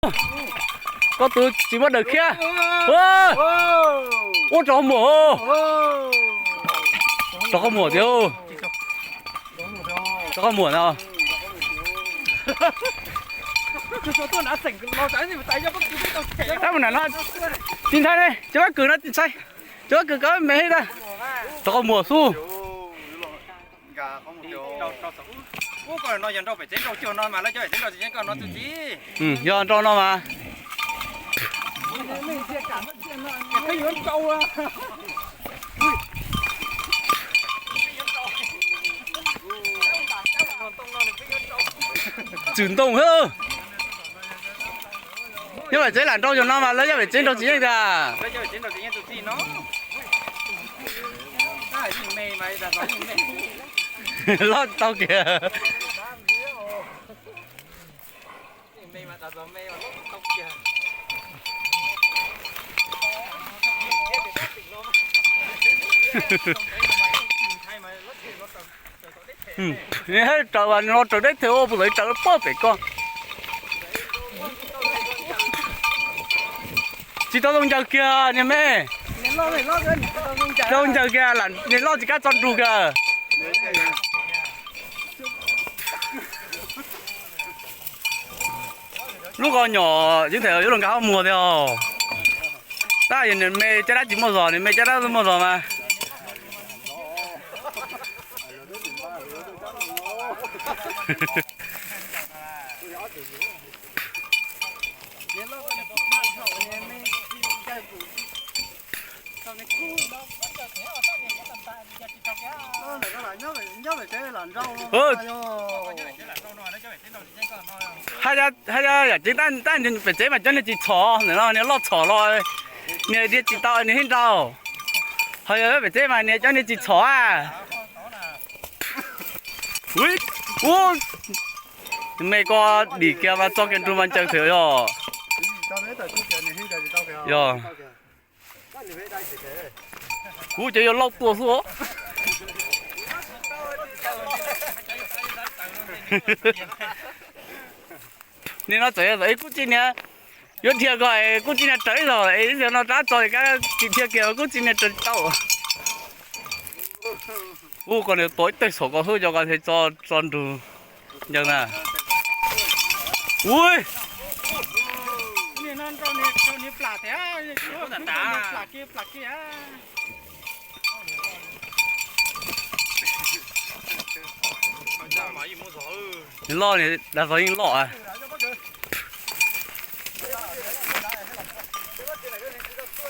Koj tus tsis muaj daws khiab. Ua rau qhov muag. Rau qhov muag tiag. Rau qhov muag no. Tab mus na no, tsis ntshai ne, cov kab kws no tsis ntshai. Cov kab kws kov me tas. Rau qhov muag xwb. Yog nrau no mas. Txwm ntoo xwb. Yog Vam Tsev lam nrau yog no mas lawv Yaj Vam Tsev nrau tsis yeej tiag. Loj tau kiag. Raws no raws deb thiab ua puas tau raws pog pem ko. Tsis tau zoo ncaws kiag niag me. Zoo ncaws kiag, niag loj tsis kam tso nrug kiag. Lub qhov nyom yeej them yuav luag nkag qhov muag tiag os. Tab yog niag me caj dab tsis muaj zog, niag me caj dab muaj zog mas. Hais, hais yam tsev tab pem tsev mas cov niag tsis txhom, ntawm no niag loj txhom los niag dia tsis tau niag hib nrau. Hos yog pem tsev mas niag cov niag tsis txhom a. Ub, me ko dim kiag mas tso kiag nrug mas ncaws thiab yog. Yog. Kuv ces yuav lauj tua xwb os. Nim no txawm yog ib kub txig niag yuav dhia ko es kub txig niag raws ib zaug es ib zaug no rab tso es kab tsis dhia kiag kub txig niag raws tau. Ub, koj niag tua ib teg saum ko xwb cov ko thiaj tso nrug ncaws na. Ui, niag loj, niag dag zog yeej loj.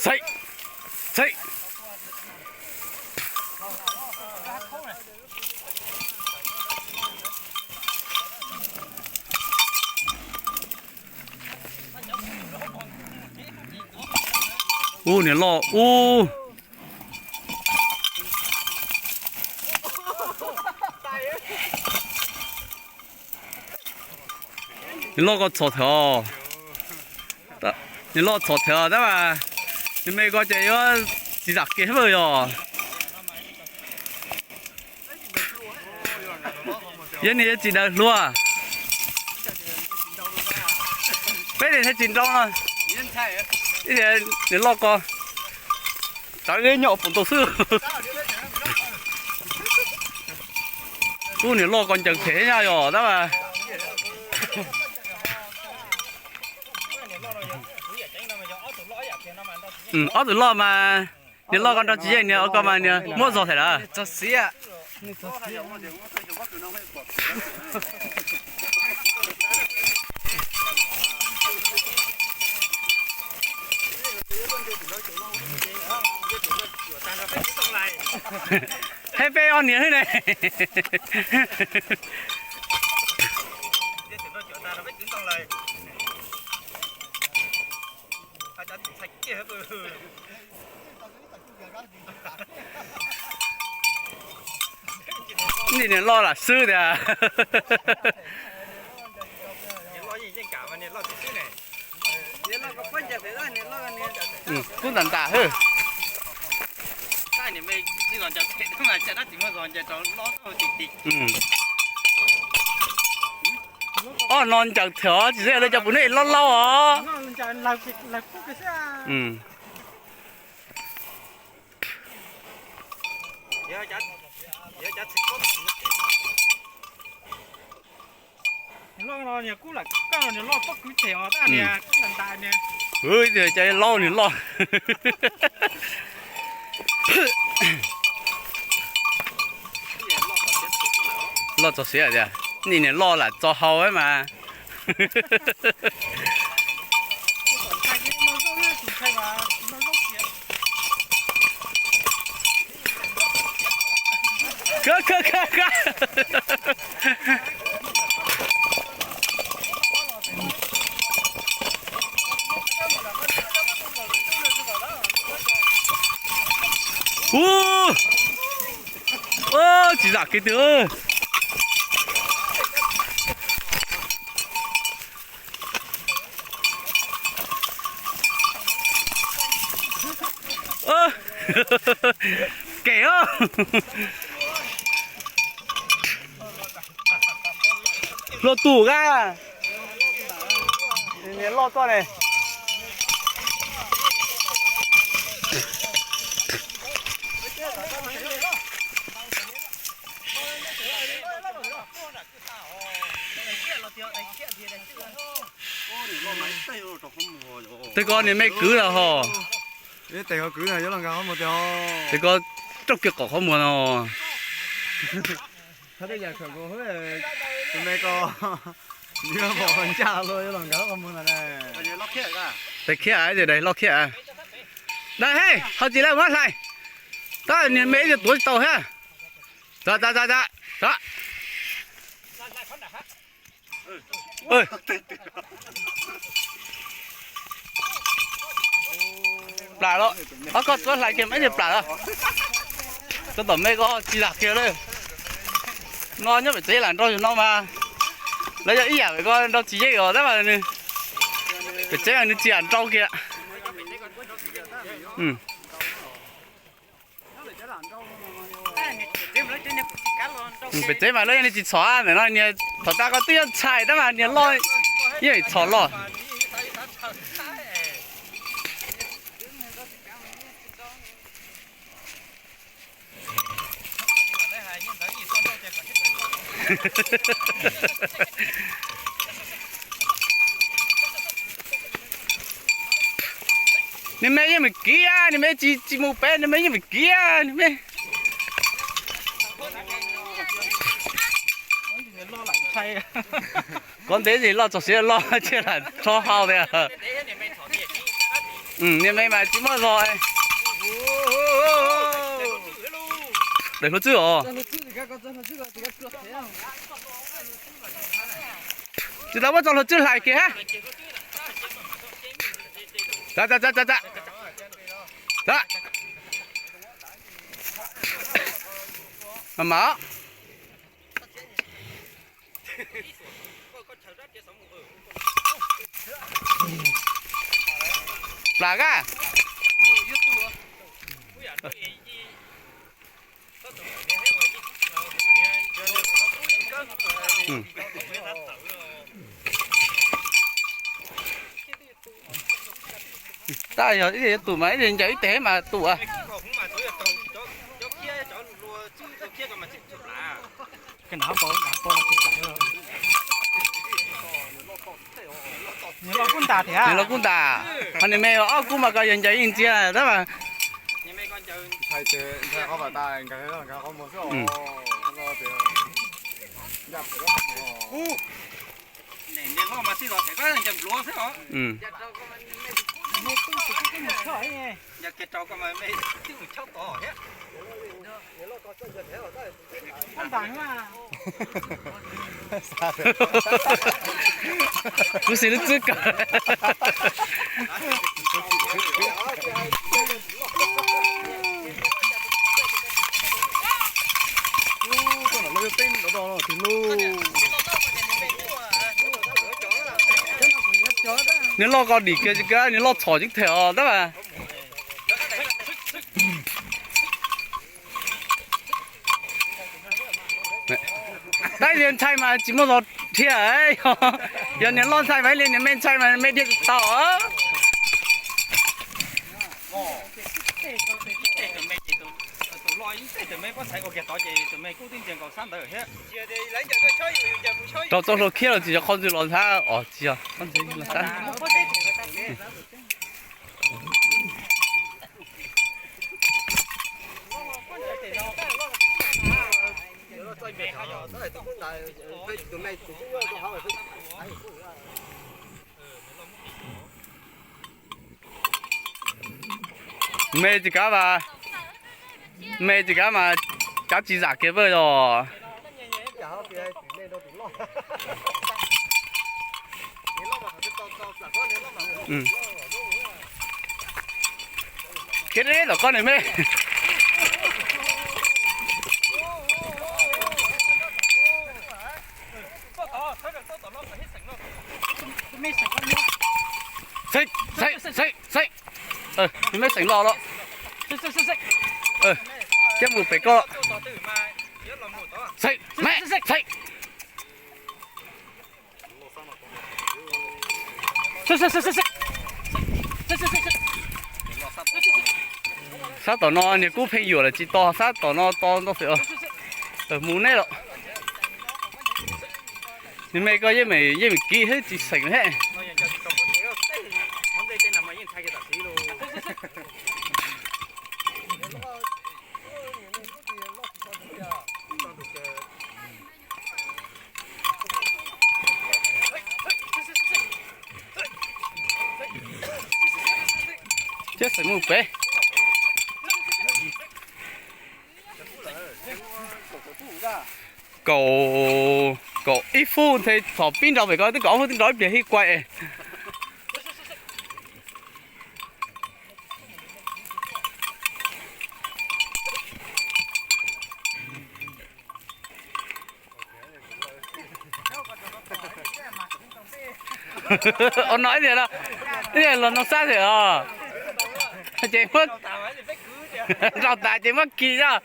Xaim, xaim. Ub, niag loj ub. Niag loj ko txhom thiab. Niag loj txhom thiab tab mas niag me ko ces yuav tsis zam kev hab yog. Yog niag yuav tsis daws hluas. Peb niag thiaj tsis nrau no. Niag loj ko rawv nyob pem tau xwb. Ub, niag loj ko ncaws phem nyab yog tab mas. Ob tug loj mas, niag loj ko nrau tsis yeej, niag ko mas niag muab zog thiab lawm. Hais peb ob niag xwb ne. Niag loj lam swb tiag. Kub ntam ntam hwb. Ob no ncaws thiab tsis xav li cov pum neb loj loj os. Cov loj nws loj. Loj txog siav tias, nim niam loj lam txog hau mas. Khab khab khab khab. Ub, tsis zam kiag twg. Kem os. Luag tus ka. Niag loj koj ne. Twb koj niag me kwv lawm hos. Tes koj raug kiag qhov qhov muag no. Tes khiab tias dais loj khiab. Dais he, ho tsis lawm muab hlais. Tab niag me ib tug tuav tsis tau thiab. Tsa tsa tsa tsa. Plam los, ob koj tuav hlais kiag mas ib tug plam los. Koj tom me ko tsis lam kiag li. No nyob pem tsev lam nrau yus no mas. Lawv yog ib yam pem ko nrau tsis yeej os tab mas nws, pem tsev mas nws tsis lam nrau kiag. Pem tsev mas lawv yeej tsis txhom, ntawm no niag txhom tag koj twb yuav ntshai tab mas niag loj yeej txhom loj. Niag me yeej meem kiv, niag me tsis, tsis mus pem, niag me yeej meem kiv, niag me. Kov ntev ces loj txog siav loj thiaj lam rho hau tiag. Niag me mas tsis muaj zog. Daim hluav tswb os. Tsis tau muab tso hluav tswb hlais kiag. Mam mam. Plam ka. Tab yog ib tug mas ib ncaws ib teg mas tus. Nws los kub ntas, ho niag me ob kub mas koj yog ncaws yeej ntxiag tab mas. Kuv xis lub tswb kawg. Nws loj ko dim kiag tsis kawg, nws loj txhom tsis them os tab mas. Tab sis ntshai mas tsis muaj zog Thiab, yog niag loj ntshai mas li niag me ntshai mas me dhia tsis tau. Rau txoj hlua khiab los tsis yog qhov ntxwg los ntxhab os, tsis yog qhov ntxwg los ntxhab. Me tsis kav mas, me tsis kav mas, kav tsis zam kiag pab os. Khiav deb tom koj niag me. Xeeb, xeeb, xeeb, xeeb. Me xeem los los. Coj mus pem koj. Xeem, me, xeem. Sab tom no niag kub pheej yuam lawm tsis to, sab tom no to ntau xwb os. Mus neb los. Niag me koj yeej me, yeej me kiv thiab tsis xeem thiab. Thiab xeem mus pem. Kaum, kaum ib fub nthe txhom pib nrau pem ko twb kaum ob fub twb nrau ib pliag hib kuai. Ua no ib tiag no, ib tiag los no sab thiab os. Ces muab rau tas ces muab kis os.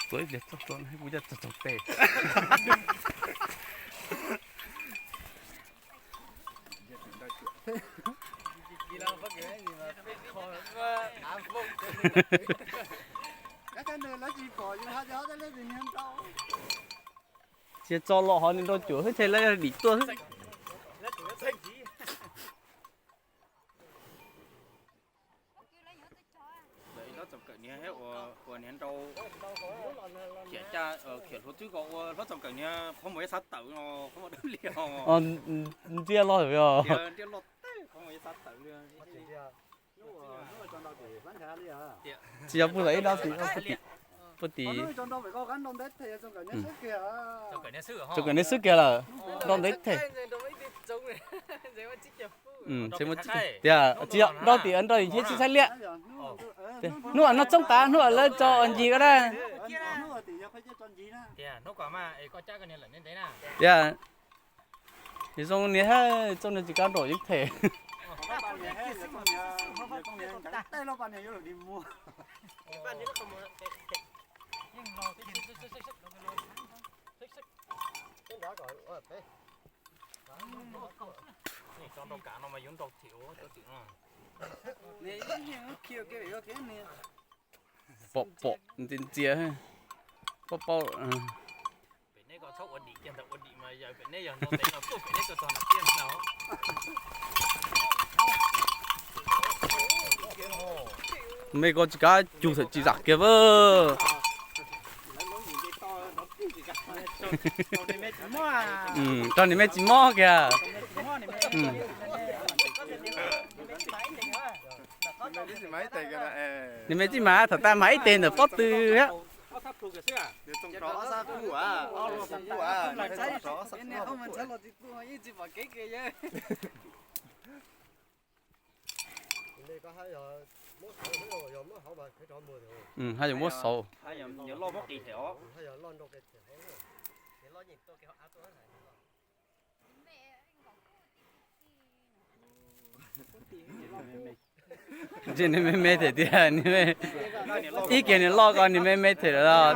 Tuav ib pliag txog tso kuv coj txog txog pem. Tsis tso los hov nws nrau cuam xwb ces lawv dim tuaj xwb. Ib hlob txoom kawm niag thiab ua niag nrau khiav caj khiav hluav twb ko ua hlob txoom kawm niag qhov muag ib xav tawm no qhov muag dawb liag. Ntiab loj tiag, ntiab loj tag qhov muag ib xav tawm li. Tsis yog puag tom ib dab tsi, puag tim, txoom kawm niag xwb kiag lawm, nrau ntev thiab. Tias tsis yog nrau tim nrau tim thiab tsis txhais liaj. Hnub no txoob tas hnub lawv tso ncig ko na. Tias zoo niag hab txooj niag tsis kab nraum yeeb them. Pom pom ntxias ntxias, paub paub. Me ko tsis kav cug txhawm tsis zam kiag a. Rau niag me tsis mob kiag. Niag me tsis mas thaum tas mas ib teg ntawm pob tw thiab. Haj yam muab xauv. Ntshe nws me me them tiag, ib kiag nws loj ko nws me me them lawm.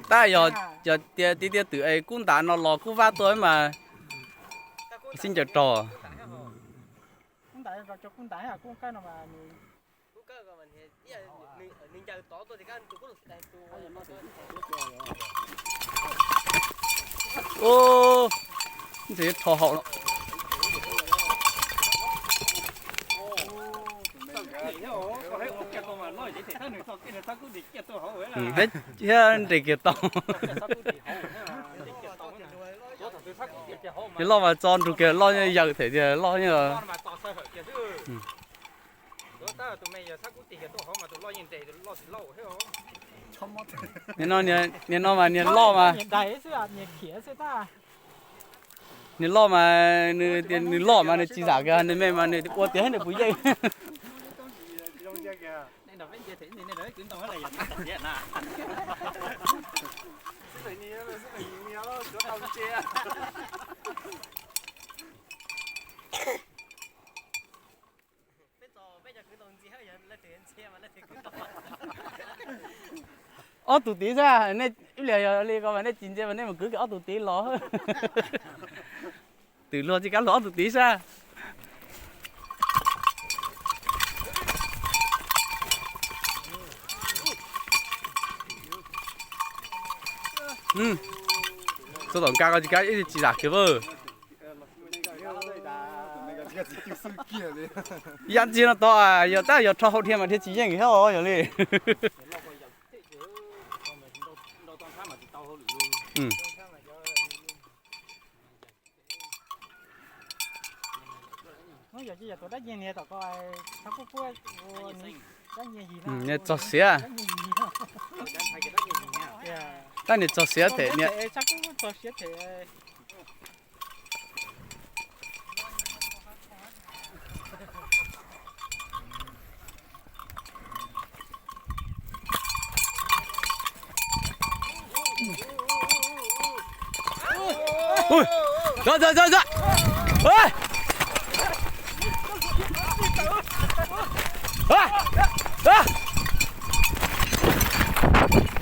Tab yog tias tiag tiag twm es kub ntas no los kub vab tuaj mas xib ncaws rog. Ub, ntshe rho hauv no. Thiab nres kiag tau. Nws loj mas tso nrug kiag loj yawm them tiag loj. Nim no, nim no mas niag loj mas, niag loj mas nws, nws loj mas nws tsis zam kiag, nws me mas nws ua tiag nws puas yeej. Ob tug tid xwb, nej ib pliag yog li ko mas nej tsis ntsia mas nej mus kwv kiag ob tug tid los. Twm luag tsis kav luag ob tug tid xwb. Txog tom nkag ko tsis kav ib tsis zam kiag. Yam ntxwg no tod yog tab yog rho hauv dhia mas dhia tsis yeej thiab os yog li. Niag txog siav. Tab niag txog siav them niag.